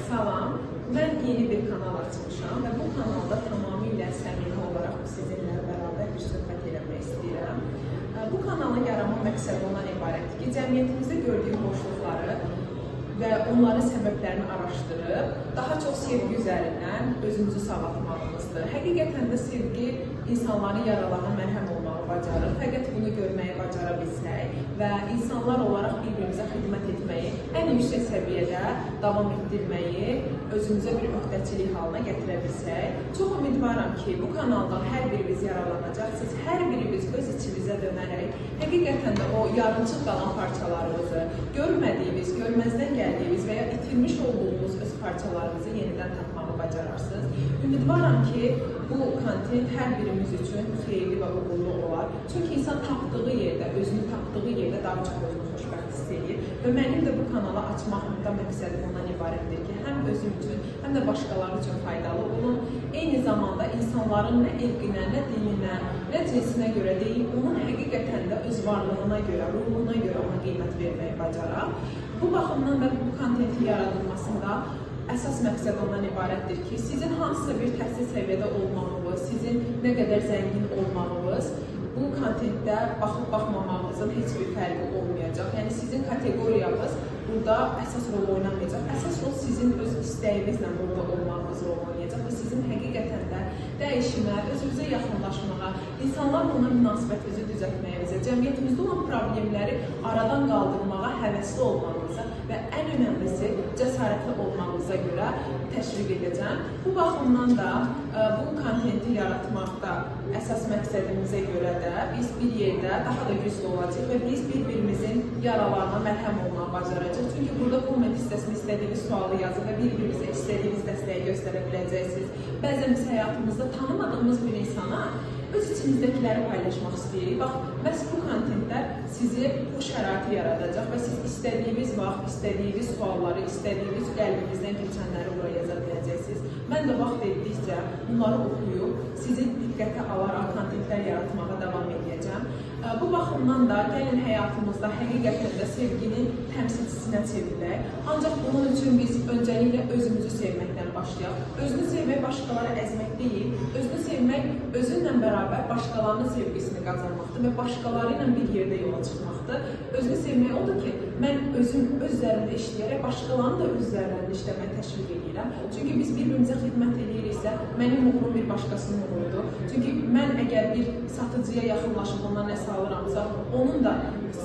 Salam. Mən yeni bir kanal açmışam və bu kanalda tamamilə səmimi olaraq sizinlə bərabər bir söhbət eləmək istəyirəm. Bu kanalın yaranma məqsədi ondan ibarətdir ki, cəmiyyətimizdə gördüyüm boşluqları və onların səbəblərini araşdırıb, daha çox sevgi üzərindən özümüzü sağaltmağımızdır. Həqiqətən də sevgi insanların yaralarına mərhəm olmağı bacarır. Fəqət bunu görməyi bacara bilsək və insanlar olaraq bir-birimizə xidmət etməyi ən yüksək səviyyədə davam etdirməyi özümüzə bir öhdəçilik halına gətirə bilsək, çox ümidvaram ki, bu kanaldan hər biriniz yararlanacaqsınız. Hər birimiz öz içimizə dönərək həqiqətən də o yarımçıq qalan parçalarımızı, görmədiyimiz, görməzdən gəldiyimiz və ya itirmiş olduğumuz öz parçalarımızı yenidən tapmağı bacararsınız. Ümidvaram ki, bu kontent hər birimiz üçün xeyirli və uğurlu olar. Çünki insan tapdığı yerdə, özünü tapdığı yerdə daha çox özünü xoşbəxt hiss edir. Və mənim də bu kanalı açmaqda məqsədim ondan ibarətdir ki, həm özüm üçün, həm də başqaları üçün faydalı olum. Eyni zamanda insanların nə irqinə, nə dininə, nə cinsinə görə deyil, onun həqiqətən də öz varlığına görə, ruhuna görə ona qiymət verməyi bacaraq. Bu baxımdan da bu kontentin yaradılmasında əsas məqsəd ondan ibarətdir ki, sizin hansısa bir təhsil səviyyədə olmağınız, sizin nə qədər zəngin olmağınız bu kontentdə baxıb baxmamağınızın heç bir fərqi olmayacaq. Yəni sizin kateqoriyanız burada əsas rol oynamayacaq. Əsas rol sizin öz istəyinizlə burada olmağınız rol oynayacaq və sizin həqiqətən də dəyişimə, özünüzə yaxınlaşmağa, insanlarla olan münasibətinizi düzəltməyinizə, cəmiyyətimizdə olan problemləri aradan qaldırmağa həvəsli olmağınıza və ən önəmlisi cəsarətli olmağınıza görə təşviq edəcəm. Bu baxımdan da bu kontenti yaratmaqda əsas məqsədimizə görə də biz bir yerdə daha da güclü olacağıq və biz bir-birimizin yaralarına mərhəm olmağı bacaracağıq. Çünki burada komment hissəsində istədiyiniz sualı yazıb və bir-birinizə istədiyiniz dəstəyi göstərə biləcəksiniz. Bəzən biz həyatımızda tanımadığımız bir insana öz içimizdəkiləri paylaşmaq istəyirik. Bax, məhz bu kontentlər sizi bu şəraiti yaradacaq və siz istədiyiniz vaxt, istədiyiniz sualları, istədiyiniz qəlbinizdən keçənləri bura yaza biləcəksiniz. Mən də vaxt etdikcə bunları oxuyub sizi diqqətə alaraq kontentlər yaratmağa davam edəcəm. Bu baxımdan da gəlin həyatımızda həqiqətən də sevginin təmsilçisinə çevrilək. Ancaq bunun üçün biz öncəliklə özümüzü sevməkdən başlayaq. Özünü sevmək başqaları əzmək deyil, özünü sevmək özünlə bərabər başqalarının sevgisini qazanmaqdır və başqaları ilə bir yerdə yola çıxmaqdır. Özünü sevmək odur ki, mən özüm öz üzərimdə işləyərək başqalarını da öz üzərlərində işləməyə təşviq edirəm. Çünki biz bir-birimizə xidmət eləyiriksə, mənim uğurum bir başqasının uğurudur. Çünki mən əgər bir satıcıya yaxınlaşıb ondan nəsə alıramsa, onun da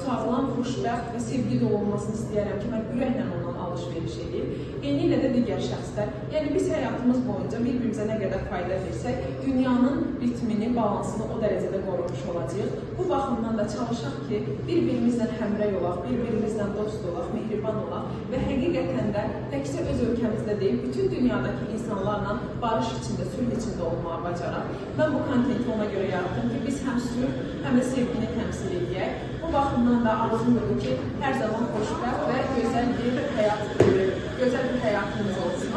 sağlam, xoşbəxt və sevgi dolu olmasını istəyərəm ki, mən ürəklə ondan alış-veriş edeyim. Eynilə də digər şəxslər. Yəni biz həyatımız boyunca bir-birimizə nə qədər fayda versək, dünyanın ritmini, balansını o dərəcədə qorumuş olacağıq. Bu baxımdan da çalışaq ki, bir-birimizlə həmrəy olaq, bir-birimizlə dost olaq, mehriban olaq və həqiqətən də təkcə öz ölkəmizdə deyil, bütün dünyadakı insanlarla barış içində, sülh içində olmağı bacaraq. Mən bu kontenti ona görə yaratdım ki, biz həm sülh, həm də sevgini təmsil edək. Bu baxımdan da arzum odur ki, hər zaman xoşbəxt və gözəl bir həyat, gözəl bir həyatımız olsun.